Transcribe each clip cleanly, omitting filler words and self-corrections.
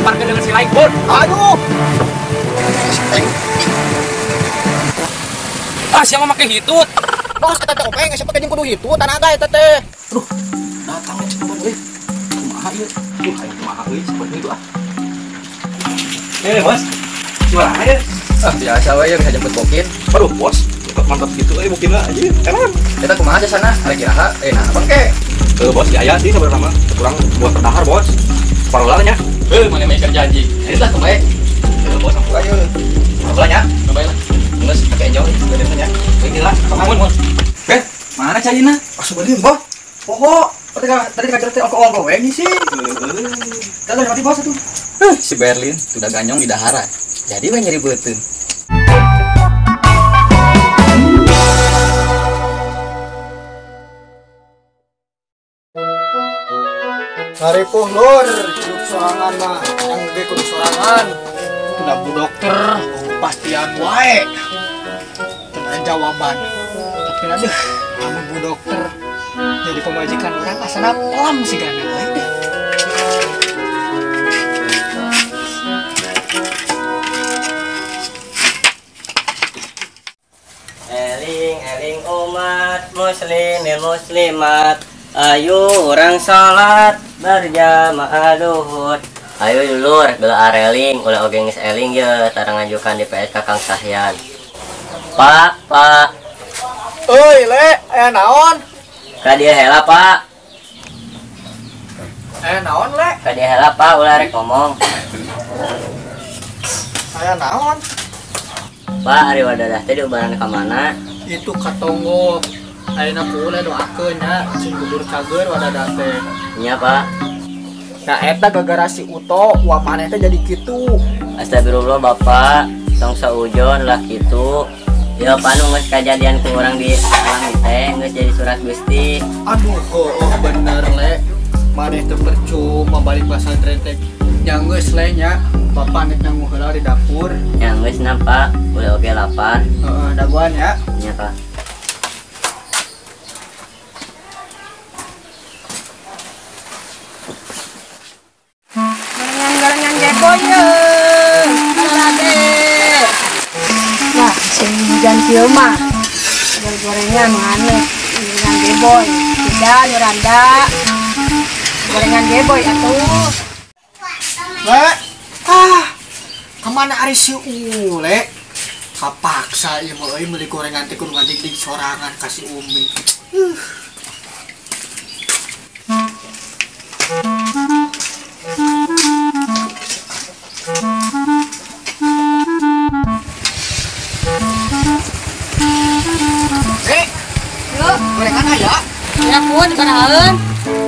Lemparkan dengan si lain, Put. Aduh. Ah, siapa make hitut? Bos eta teh openg, siapa jeung kudu hitut tanaga eta teh. Aduh, datang cenah euy. Kumaha ieu? Duh, aing kumaha euy seperti itu ah. Bos. Gimana ya? Ah, biasa we bisa jemput bokin. Aduh, bos. Mantap gitu euy bokinna anjir. Enak. Eta kumaha aja sana? Arek iraha? Nah, bangke. Bos, ya sih sebenarnya mah. Kurang buat terdahar, bos. Parola nya. Mana mikir janji. Geus lah kumaha. Bos, ampura ieu. Parola nya. Cobain lah. Geus pakai enjoy benernya. Inilah, kamu. Eh, mana caina? Asup bos. Poho, tadi kacar teh ongko-ongko we ngisi. Tadi mati bos atuh. Si Berlin sudah ganyong di dahara. Jadi we nyeri beuteung. Saripuh lur, hidup sorangan mah, yang gede kudu sorangan. Udah bu dokter, pastian wae. Tenang jawaban. Tapi aduh, kamu bu dokter jadi pemajikan orang asana pelam sih gana wae deh. Eling eling umat muslimin muslimat, ayo orang salat berjamaah duhur. Ayo dulur bela areling ulah oge geus eling ye tarang ngajukan di PSK Kang Sahyan. Pak, Pak. Euy, Le, aya naon? Ka dieu heula, Pak. Aya naon, Le? Ka dieu heula, Pak, ulah rek ngomong. Aya naon? Pak, ari wadadah teh diubaran ka mana? Itu katonggo. Ayeuna ku ule doakeun nya sing gugur cager wadadah teh. Nya, Pak. Nah, eta gara-gara si Uto, wah maneh teh jadi kitu. Astagfirullah, Bapak. Tong saujon lah kitu. Ya panu geus kajadian ku urang di alam teh geus jadi surat Gusti. Aduh, oh bener Le. Maneh teh percuma balik pesantren teh. Nya geus Le nya, Bapak nek nyangu heula di dapur. Nya geus na, Pak. Ulah oge lapar. Heeh, dagoan ya. Nya, Pak. Gorengan geboy ye. Alade. Nah, sing hujan kieu mah. Gorengan aneh, gorengan geboy. Tidak nyuranda. Gorengan geboy atuh. Le. Ah. Kemana ari si Ule? Kapaksa ieu mah euy meuli gorengan teh kudu ngadig-dig sorangan ka si Umi. Gorengan aya? Ya pun kanaeun.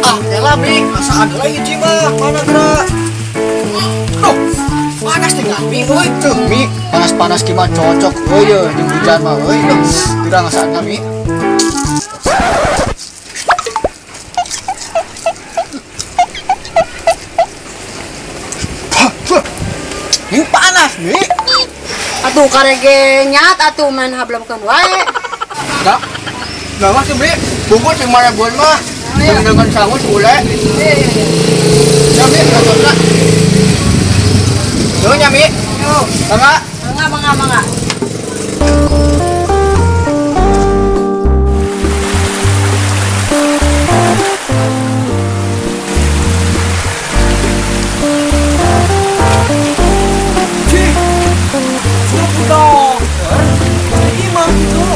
Ah, elah Mi, asa ada lagi mah, mana gerak? Duh, panas tinggal Mi euy tuh Mi, panas-panas ki mah cocok euy jeung hujan mah euy. Duh, tidak ngasaan Mi. Ini panas Mi. Atuh karege nyat atuh man hablomkeun wae. Enggak. Enggak mah Mi, bungkus yang mana buan mah. Dengan sangus ule. Ya Mi, enggak. Yo nya Mi. Yo. Mangga. Mangga, mangga, mangga. Cih. Suruh dokter. Imam itu.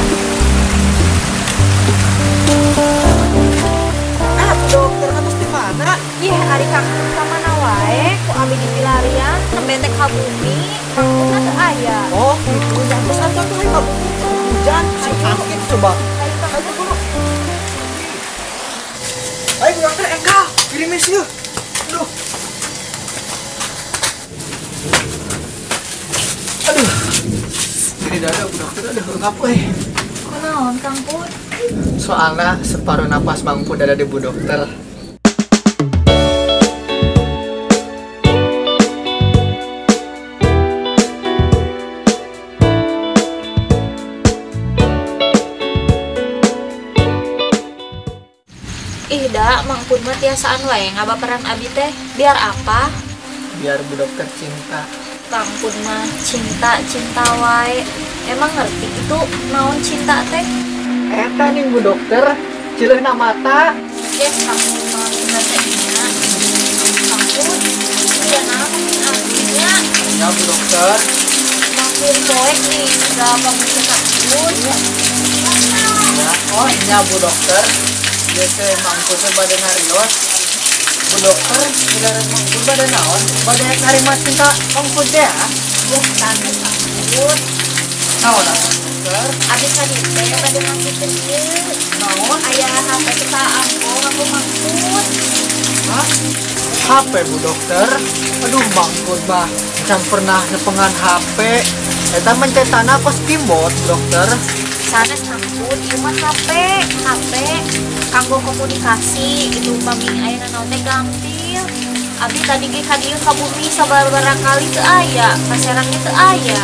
Dokter atas di mana? Ih, ari Kang ka mana wae ku abi dipilarian nembe teh ka bumi, Kang teu aya. Oh, gitu. Ya terus atuh tuh ka bumi hujan sing sakit coba. Ayo Kang. Ayo dokter engkau, kirimin sih. Aduh. Aduh. Ini dada bu dokter aduh ngap euy. Kunaon Kang Put? Soalnya separuh napas Bang Put ada di bu dokter. Ih da, Mang Put mah tiasaan wae ngabaperan abi teh. Biar apa? Biar Bu Dokter cinta. Kangkun mah cinta-cinta wae. Emang ngerti itu naon cinta teh? Eta nih Bu Dokter, cileuna mata. Ya kangkun mah cinta teh nya. Kangkun, iya naon artinya? Ya Bu Dokter. Makin poek nih, udah bangun kangkun. Ya, oh iya Bu Dokter. Ieu teh mangkun teh bade narios. Bu Dokter, giliran mangkun bade naon? Bade narima cinta mangkun teh ya? Ya, sanes mangkun. Naon atuh Dokter? Abis tadi teh bade mangkun ieu. Naon? Aya HP kita angko aku mangkun. Hah? HP Bu Dokter? Aduh mangkun mah can pernah nepengan HP. Eta mencetana kos keyboard, Dokter. Sanes mangkun, ieu mah HP, HP kanggo komunikasi itu upami aya naon teh gampil. Abi tadi ge ka dieu ka bumi sababaraha kali teu aya, paserangnya teu aya.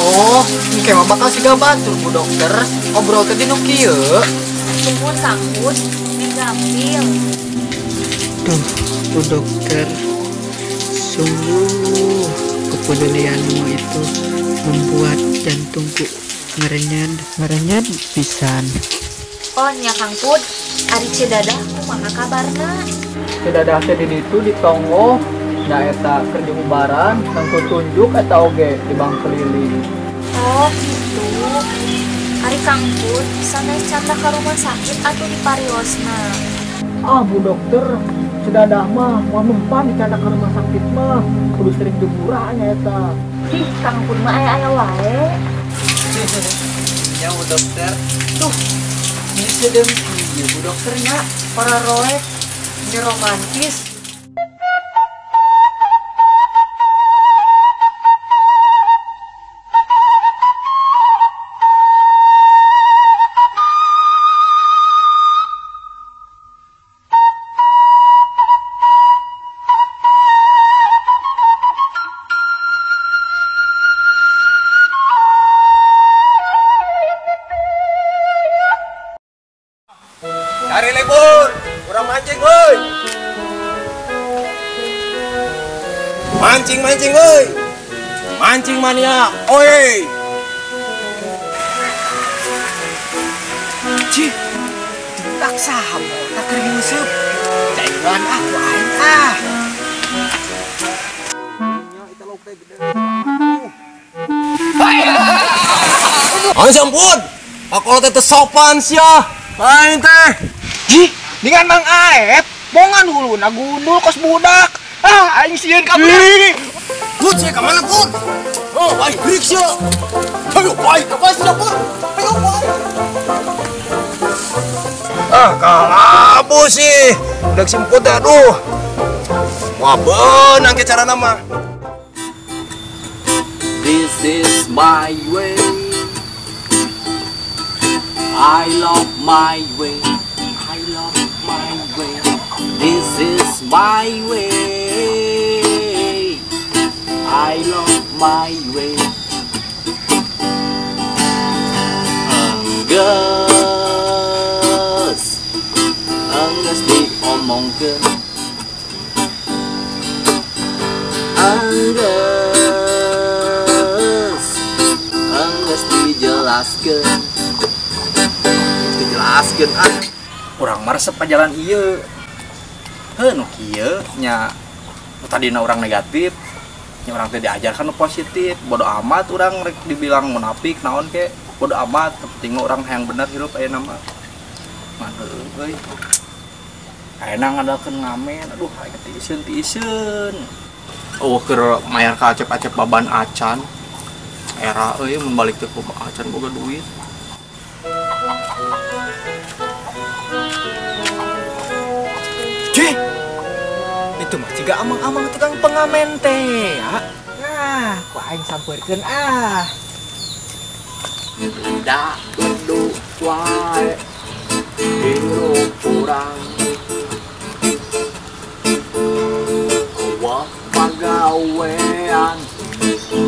Oh, engke mah bakal siga batur Bu Dokter. Obrol teh dinu kieu. Sumur sangkut, meh gampil. Duh, Bu Dokter, sungguh kepedulianmu itu membuat jantungku ngerenyet pisan. Oh nya Kang Pud, ari Ceu Dadah kumaha kabarna? Ceu Dadah teh di ditu di tonggoh, nya eta keur diubaran, kanggo tunjuk eta oge di bang keliling. Oh gitu. Ari Kang Pud sanes canda ka rumah sakit atuh di pariosna. Ah Bu Dokter, Ceu Dadah mah moal mempan dicanda ka rumah sakit mah, kudu sering diburan nya eta. Ih, Kang Pud mah aya-aya wae. Ya Bu Dokter, tuh ini sedang ya Bu Dokternya para roek ini romantis. Cari libur, kurang mancing woi. Mancing-mancing woi. Mancing mania, oi. Cih, tak saham, tak keriusep. Cairan aku aing ah. Ayo sampun, aku teh sopan sia. Aing teh. Jih, dengan Mang Aep, bongan huluna gundul kos budak. Ah, aing sieun ka budak. Put, sia ka mana Put? Oh, baik break sia. Ayo baik, apa sia Put? Ayo baik. Ah, kalabu sih. Udah simput aduh. Wah, beunang ke carana mah. This is my way. I love my way. I love my way. This is my way. I love my way. Enggeus, enggeus diomongkeun. Enggeus, enggeus dijelaskeun. Dijelaskeun ah. Urang mah resep jalan ieu. Heuh nu kieu nya tadina urang negatif, nya urang teh diajarkan nu positif. Bodo amat urang rek dibilang munafik naon ke, bodo amat, penting mah urang hayang bener hirup ayeuna mah. Mah heueuh euy. Ayeuna ngadalkeun ngamen, aduh aing tiiseun tiiseun. Oh keur mayar ka acep-acep baban acan. Era euy mun balik teh ku acan boga duit. Cih, itu mah jiga amang-amang tukang pengamen teh ya. Nah, ku aing sampeurkeun ah. Da beduk wae hirup urang. Wah pagawean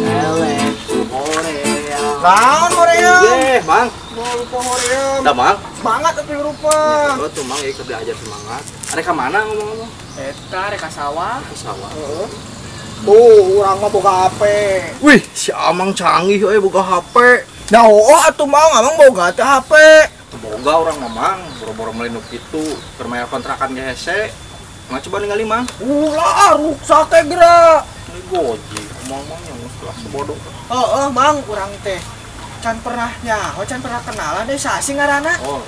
eleh hoream. Naon hoream? Eh, Mang. Mau rupa hoream. Dah, Mang. Semangat atuh rupa. Ya, tuh Mang ieu diajar semangat. Arek ka mana ngomong-ngomong? Eta rek ka sawah. Ke sawah. Heeh. Tuh, urang mah boga HP. Wih, si Amang canggih euy boga HP. Nah, oh atuh Mang, Amang boga teh HP. Teu boga urang mah Mang, boro-boro meuli nu kitu, keur mayar kontrakan ge hese. Mang coba ningali Mang. Ulah ruksak teh geura. Ini goji, Mang yang geus bodoh. Heeh, Mang, urang teh can pernah nyaho, can pernah kenalan deh saha sih ngaranna? Oh,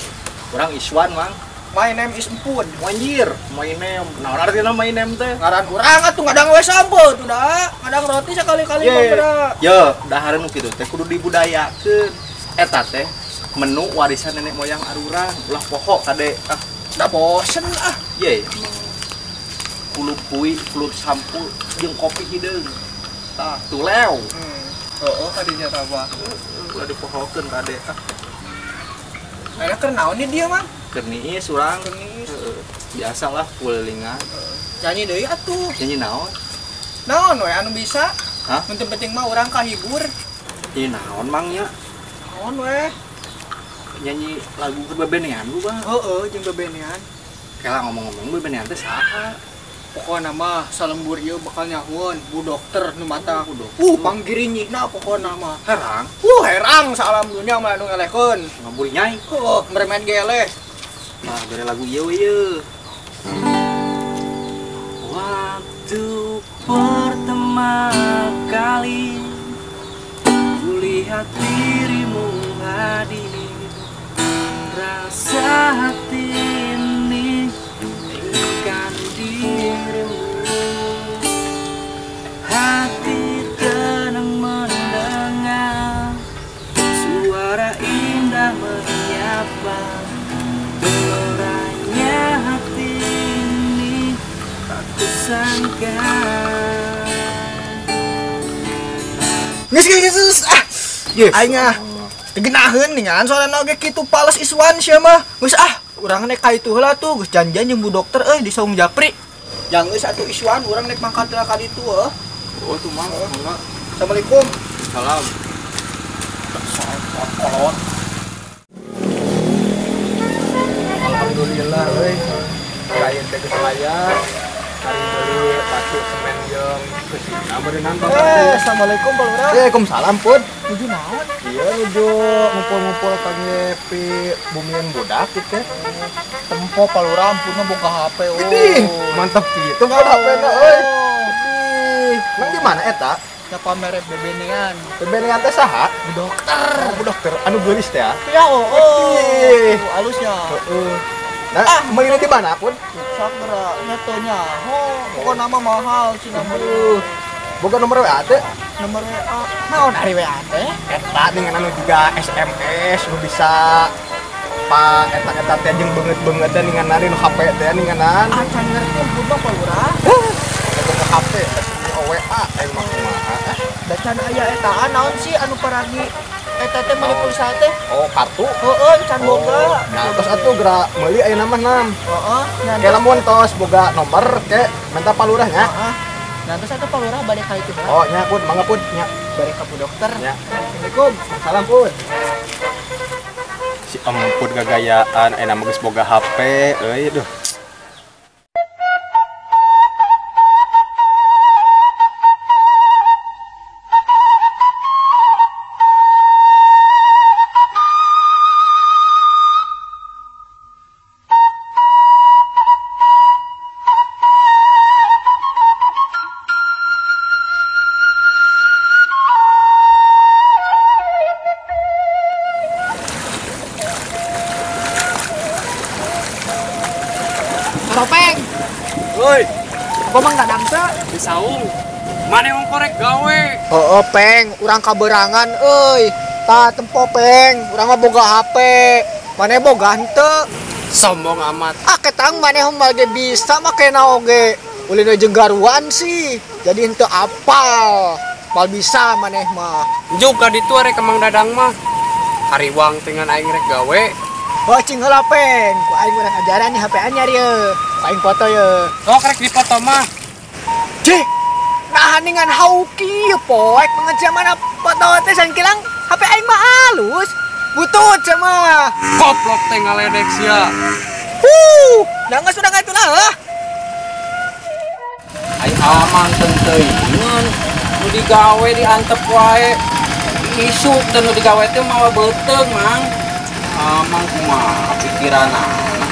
urang Iswan, Mang. My name is Empun. Anjir, my name. Naon artina my name teh? Ngaran urang atuh ngadang we sampeu tuh da. Ngadang roti sakali-kali mah geura. Ye, dahareun nu kitu teh kudu dibudayakeun. Eta teh menu warisan nenek moyang arurang, ulah poho kade. Ah, da bosen ah. Ye, kulup kui, kulup sampu jeung kopi hideung. Tah, tulew. Heeh, kadinya tah. Ulah dipohokeun kade ah. Ayeuna keur naon nih dia, Mang? Keur niis urang. Biasalah kulilingan. Nyanyi deui atuh. Nyanyi naon? Naon we anu bisa? Hah? Nu penting mah urang kahibur. Nyanyi naon Mang nya? Naon we? Nyanyi lagu keur bebenean ku, Bang. Heeh, jeung bebenean. Kela ngomong-ngomong bebenean teh saha? Pokona mah salembur ieu bakal nyahoeun Bu Dokter nu mata. Panggirinyihna pokona mah. Herang. Herang salam dunya mah anu ngelehkeun. Ngaburinyai. Heeh, meremen ge eleh. Nah, dari lagu ieu ieu. Waktu pertama kali kulihat dirimu hadir, rasa hati ini inginkan dirimu. Hati tenang mendengar suara indah menyapa. Geloranya hati ini tak kusangka. Geus geus ah. Aing ah genaheun ningan soalna oge kitu pales Iswan sia mah. Geus ah, urang nek ka itu heula tuh geus janjian jeung Bu Dokter euy di Saung Japri. Yang geus atuh Iswan urang nek mangkat heula ka ditu heuh. Oh tuh Mang, mangga. Assalamualaikum. Salam. Kolot. Alhamdulillah euy. Kain teh geus aya. Hari beli batu semen jeung kesina beunang Bapak. Assalamualaikum Pak Lurah. Waalaikumsalam Pun. Nuju naon? Iya nuju ngumpul-ngumpul kangge pi bumian budak kitu. Tempo Pak Lurah ampun boga HP oh. Idih, mantep kitu Pak HP-na euy. Idih, nang di mana eta? Ya pamere bebenean. Bebenean teh saha? Bu Dokter. Oh, Bu Dokter anu geulis teh ya? Ya oh. Alusnya. Heeh. Nah, meulina di mana Pun? Sok geura nya teu nyaho. Pokona mah mahal cenah mah. Boga nomor WA teh? Nomor WA. Naon ari WA teh? Eta dengan anu juga SMS nu bisa pa eta-eta teh jeung beungeut-beungeut teh ninganan nu HP teh ninganan. Ah, can ngerti ampun mah Pak Lurah. Boga HP WA aing mah kumaha. Da can aya etaan naon sih anu paragi eta teh meuli pulsa teh? Oh, kartu. Heeh, can boga. Nah, tos atuh geura meuli ayeuna mah nam. Heeh, ke lamun tos boga nomor ke minta Pak Lurah nya. Heeh. Nah, terus atuh Pak Lurah bade ka itu. Oh, nya Pun, mangga Pun, nya. Bade ka Bu Dokter. Nya. Assalamualaikum. Salam Pun. Si Emput gagayaan ayeuna mah geus boga HP euy duh. Topeng. Woi, Komang dadang teu? Di saung. Mane wong korek gawe. Heeh, Peng, urang kaberangan euy. Tah tempo Peng, urang mah boga HP. Mane boga henteu? Sombong amat. Ah, ketang mane mah ge bisa make na oge. Ulin jeung garuan sih. Jadi henteu apal. Mal bisa maneh mah. Juga ditu arek Mang Dadang mah. Hariwang dengan aing rek gawe. Oh, cing heula Peng. Ku aing urang ajaran nih HP anyar ye. Ku aing foto ye. Oh, rek dipoto mah. Cih. Nah, ningan hauki poek mana foto teh sangkilang HP aing mah halus. Butut sama. Goblok teh ngaledek sia. Nah geus udah atuh lah. Ai amang tenteuingeun nu digawe diantep wae. Isuk teh nu digawe teh mawa beuteung, Mang. Amang kumaha pikiranna?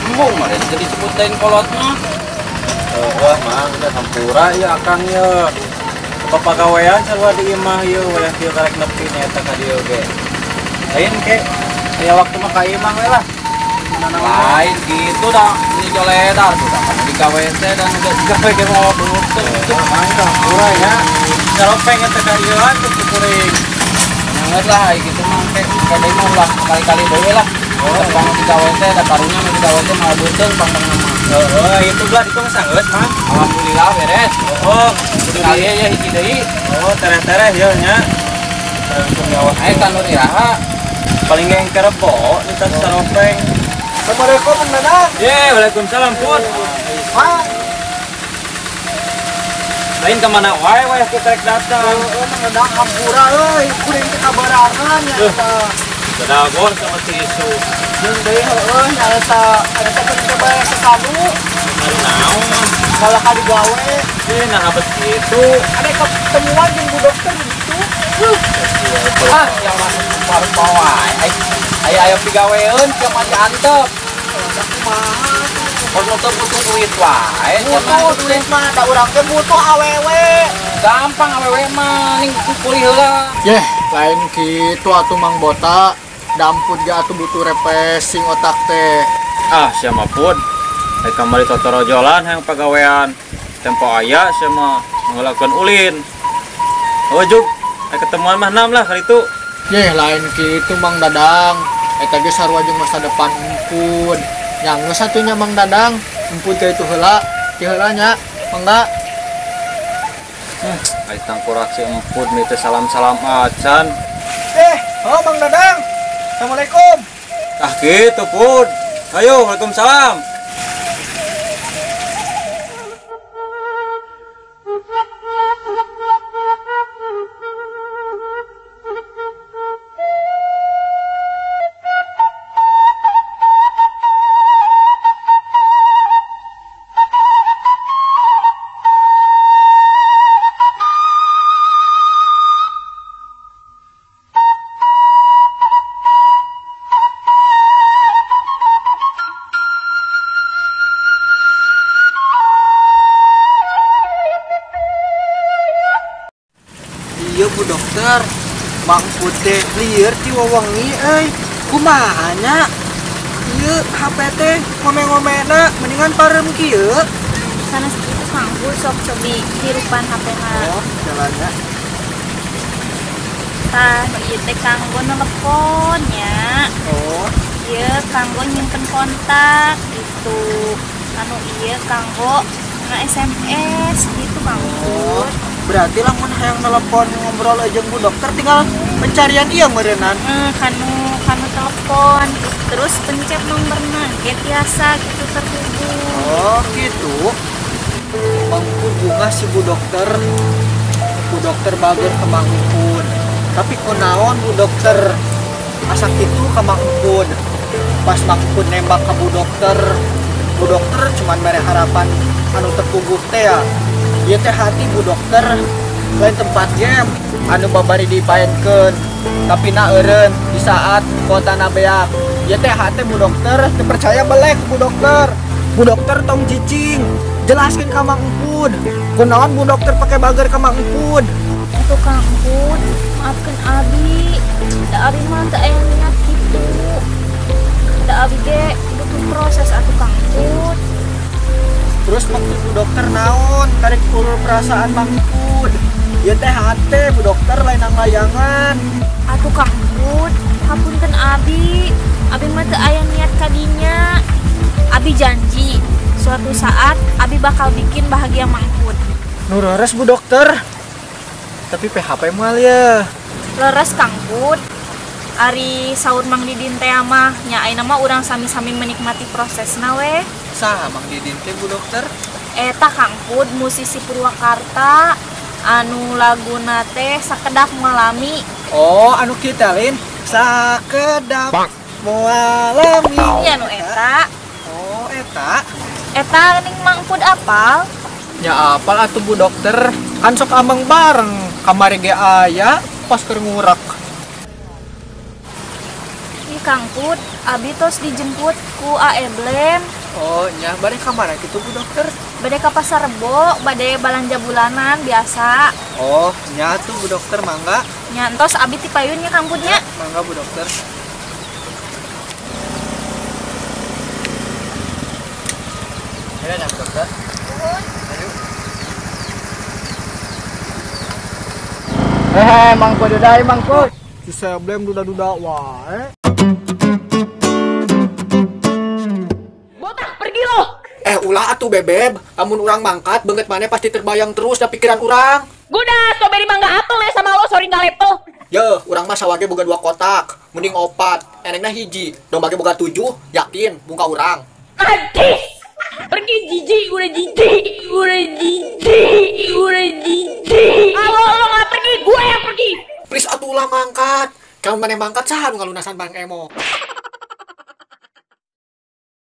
Embung mah teu disebut lain kolot mah. Wah, Mang, udah hampura ieu akang ieu. Papagawean sarua di imah ieu wayah kieu karek nepi nya eta ka dieu ge. Lain ke aya waktu mah ka imah we lah. Lain gitu dah, ini joledar tuh dah. Digawe teh dan udah digawe ge mawa beuteung. Mang, hampura ya. Saropeng eta ka ieuan teh kuring. Nyanget lah gitu mah ke kada mah ulah kali-kali deui lah. Tepang digawe teh da karunya mah digawe teh mawa beuteung pangpang mah. Heeh, itu belah itu mah sanggeus, Mang. Alhamdulillah beres. Oh, kali ya hiji deui. Oh, tereh-tereh ya nya. Langsung nyawa. Ayo kan nu iraha. Paling ge engke rebo di tas saropeng. Assalamualaikum Mang Dadang. Ye, waalaikumsalam Pun. Mang. Lain ka mana wae wayah kieu karek datang. Heeh, Mang Dadang hampura euy, kuring teh kabarangan nya eta. Dagon sama si Isu. Jeung deui heueuh nya eta eta teh teu bae sesadu. Mari naon? Malah ka digawe. Eh, nah abet kitu. Ada ketemuan jeung Bu Dokter gitu. Ah, yang masuk baru wae. Aya aya pigaweun kieu mah diantep. Kumaha? Kalau teu butuh duit wae, butuh duit mah da urang teh butuh awewe. Gampang awewe mah ning kulih heula. Yeh, lain kitu atuh Mang Bota. Damput ge atuh butuh refreshing otak teh. Ah, sia mah Pun. Ai kamari totorojolan hayang pagawean. Tempo aya sia mah ngalakeun ulin. Oh, juk. Ai ketemuan mah 6 lah kali itu. Yeh, lain kitu Mang Dadang. Eta ge sarua jeung masa depan Empun. Yang geus atuh nya Mang Dadang, Empun teh itu heula, ti heula nya, mangga. Ai tangkurak si Empun mah teh salam-salam acan. Oh Mang Dadang. Assalamualaikum. Ah gitu Pun. Ayo, waalaikumsalam. Iya Bu Dokter, Mang Putih lieur ti wewengi euy. Kumaha nya? Ieu HP teh ngome-ngomena mendingan parem kieu. Sanes kitu Kang Bu sok cobi hirupan HP-na. Oh, jalannya. Tah, ieu teh kanggo nelepon nya. Oh, ieu kanggo nyimpen kontak gitu. Anu ieu kanggo nge-SMS gitu Kang Bu. Oh. Berarti lamun hayang telepon ngobrol jeung Bu Dokter tinggal pencarian ieu meureunnan. Kanu telepon terus pencet nomorna ge tiasa gitu terhubung. Oh, gitu. Mang Pun bunga si Bu Dokter. Bu Dokter bager ke Mang Pun. Tapi kunaon Bu Dokter asa kitu ka Mang Pun. Pas Mang Pun nembak ka Bu Dokter, Bu Dokter cuman mere harapan anu terpuguh teh ya. Ieu teh hati Bu Dokter lain tempat game anu babari dipaenkeun tapi na eureun di saat kotana beak. Ieu teh hati Bu Dokter teu percaya belek Bu Dokter. Bu Dokter tong cicing, jelaskeun ka Mang Empun. Kunaon Bu Dokter pake bager ka Mang Empun? Atuh Kang Empun, maafkeun abi. Da abi mah teu aya niat kitu. Da abi ge butuh proses atuh Kang Empun. Terus maksud Bu Dokter naon? Tarik ulur perasaan Mang Empun. Ieu teh hate Bu Dokter lain layangan. Atuh Kang Empun, hapunten abi. Abi mah teu aya niat kadinya. Abi janji, suatu saat abi bakal bikin bahagia Mang Empun. Nu leres Bu Dokter. Tapi PHP moal ya. Leres Kang Empun. Ari saur Mang Didin teh mah nya ayeuna mah urang sami-sami menikmati prosesna we. Saha Mang Didin teh Bu Dokter? Eta Kang Pud musisi Purwakarta anu laguna teh sakedap mengalami. Oh, anu kita lain sakedap mengalami. Iya nu eta. Oh, eta. Eta ning Mang Pud apal? Nya apal atuh Bu Dokter, kan sok ameng bareng kamari ge aya pas keur ngurak. Ih Kang Put, abi tos dijemput ku Aeblem. Oh nya, bade ka mana kitu Bu Dokter? Bade ka Pasar Rebo, bade balanja bulanan biasa. Oh nya tuh Bu Dokter, mangga. Nya entos abi ti payun nya Kang Put nya. Mangga Bu Dokter. Ya, Bu Dokter. Nuhun. Hehe, Mang Put dudai, Mang Put. Si Seblem duda-duda wae. Botak pergi lo. Ulah atuh bebeb, amun urang mangkat beungeut maneh pasti terbayang terus da pikiran urang. Guda, strawberry mangga apel ya sama lo, sorry nggak level. Yeuh, urang mah sawage boga 2 kotak, mending 4, enengna hiji, domba ge boga 7, yakin bungka urang. Najis. Pergi jijik, udah jijik, udah jijik, udah jijik. Kalau lo nggak pergi, gue yang pergi. Please atuh ulah mangkat. Kalau maneh mangkat saha nu ngalunasan Bang Emo.